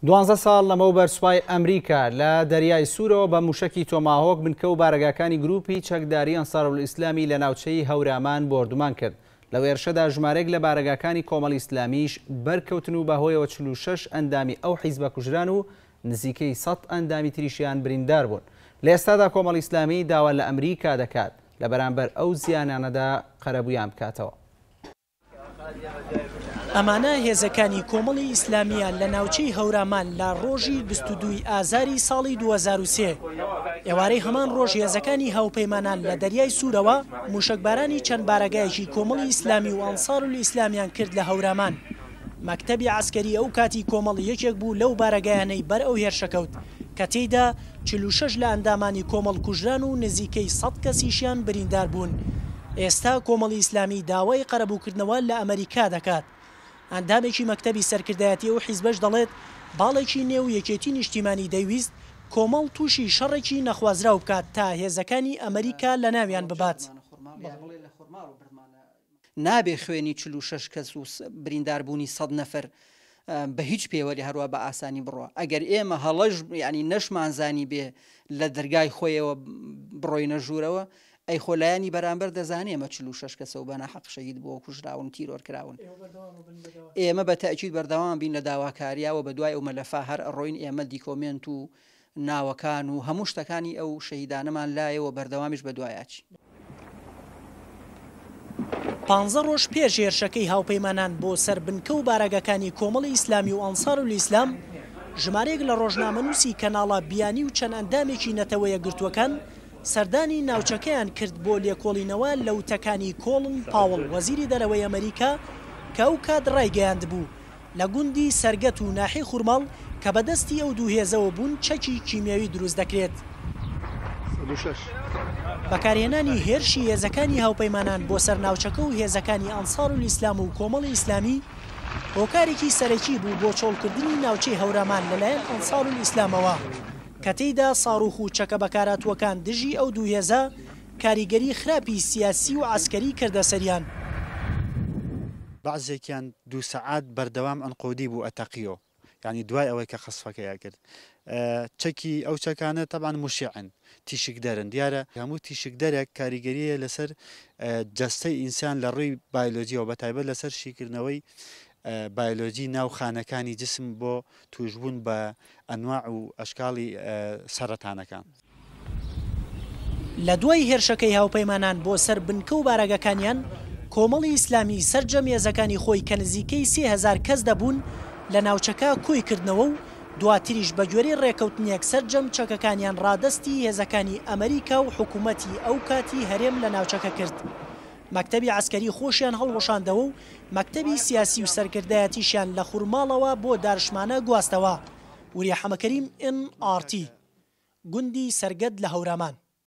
دوانزە ساڵ لەمەوبەر سوپای ئەمریکا لە دەریای سوورەوە بە مووشەکی تۆماهۆک بنکە و بارەگاکانی گرووپی چەکداری ئەنسارولئیسلامی لە ناوچەی هەورامان بۆردومان کرد. لەو هێرشەدا ژمارەیەک لە بارەگاکانی کۆمەڵی ئیسلامیش بەرکەوتن و بەهۆیەوە 46 ئەندامی ئەو حیزبە کوژران و نزیکەی سەد ئەندامی تریشیان بریندار بوون. لە ئێستادا کۆمەڵی ئیسلامی داوا لە ئەمریکا دەکات لە بەرامبەر ئەو زیانانەدا قەرەبوویان بکاتەوە. ئەمانە هێزەکانی کۆمەڵی ئیسلامییە لە ناوچەی هەورامان لە ڕۆژی 22 ی ئازاری ساڵی 2003. ئێوارەی هەمان ڕۆژ هێزەکانی هاوپەیمانان لە دەریای سوورەوە مووشەکبارانی چەند بارەگایەکی کۆمەڵی ئیسلامی و ئەنسارولئیسلامیان کرد لە هەورامان. مەکتەبی عەسکەری ئەو کاتی کۆمەڵ یەکێک بوو لەو بارەگایانەی بەر ئەو هێرشە کەوت کە تێیدا 46 لە ئەندامانی کۆمەڵ کوژران و نزیکەی سەد کەسیشیان بریندار بوون. ئێستا کۆمەڵی ئیسلامی داوای قەرەبووکردنەوە لە ئەمەریکا دەکات. ئەندامێکی مەکتەبی سەرکردایەتی ئەو حیزبەش دەڵێت باڵێکی نێو یەکێتی نیشتیمانی دەیویست کۆمەڵ تووشی شەڕێکی نەخوازراو بکات تا هێزەکانی ئەمەریکا لەناویان ببات. نابێ خوێنی 46 کەس و بریندار بوونی سەد نەفەر بە هیچ پێوەری هەروا بە ئاسانی بڕوا. ئەگەر ئێمە هەڵەش یانی نەشمان زانیبێ لە دەرگای خۆیەوە بڕۆینە ژوورەوە، ئەی خۆ لایەنی بەرامبەر دەزانێ ئێمە 46 کەسە و بە ناحەق شەهید بووە و کوژراون و تیرۆر کراون. ئێمە بە تەئکید بەردەوام بین لە داواکاریا و بە دوای ئەو مەلەفا هەر ئەڕۆین، ئێمە دیکۆمێنت و ناوەکان و هەموو شتەکانی ئەو شەهیدانەمان لایە و بەردەوامیش بەدوایا چین. پانزە ڕۆژ پێش هێرشەکەی هاوپەیمانان بۆ سەر بنکە و بارەگاکانی کۆمەڵی ئیسلامی و ئەنسارولئیسلام، ژمارەیەک لە ڕۆژنامەنووسی کەناڵە بیانی و چەند ئەندامێکی نەتەوە یەکگرتووەکان سەردانی ناوچەکەیان کرد بۆ لێکۆڵینەوە لە وتەکانی کۆڵن پاوڵ وەزیری دەرەوەی ئەمەریکا کە ئەوکات ڕایگەیاندبوو لە گوندی سەرگەت و ناحیەی خورماڵ کە بە دەستی ئەو دوو هێزەوە بوون چەکی کیمیاوی دروست دەکرێت. بەکارهێنانی هێرشی هێزەکانی هاوپەیمانان بۆ سەر ناوچەکە و هێزەکانی ئەنسارولئیسلام و کۆمەڵی ئیسلامی هۆکارێکی سەرەکی بوو بۆ چۆڵکردنی ناوچەی هەورامان لەلایەن ئەنسارولئیسلامەوە کە تێیدا ساروخ و چەکە بەکارهاتووەکان دژی ئەو دوو هێزە کاریگەری خراپی سیاسی و عەسکەری کردە سەریان. بەعزێکیان دوو سەعات بەردەوام عنقودی بوو ئەتەقیۆ یانی دوای ئەوەی کە قەسفەکەی ئەکرد چەکی ئەو چەکانە تەبعەن موشیعن تیشکدەرن دیارە هەموو تیشکدەرێک کاریگەریە لەسەر جەستەی ئینسان لە ڕووی بایلۆجیەوە بە تایبەت لەسەر شیکردنەوەی بایلۆجی ناو خانەکانی جسم بۆ توشبوون بە ئەنواع و ئەشکاڵی سەرەتانەکان. لە دوای هێرشەکەی هاوپەیمانان بۆ سەر بنکە و بارەگاکانیان، کۆمەڵی ئیسلامی سەرجەم هێزەکانی خۆی کە نزیکەی 3000 کەس دەبوون لە ناوچەکە کۆی کردنەوە و دواتریش بە گوێرەی ڕێکەوتنێک سەرجەم چەکەکانیان ڕادەستی هێزەکانی ئەمریکا و حکومەتی ئەو کاتی هەرێم لە ناوچەکە کرد. مەکتەبی عەسکەری خۆشیان هەڵوەشاندەوە و مەکتەبی سیاسی و سەرکردایەتیشیان لە خورماڵەوە بۆ دارشمانە گواستەوە. وریا حەمەکەریم، ئێن ئاڕ تی. گوندی سەرگەد لە هەورامان.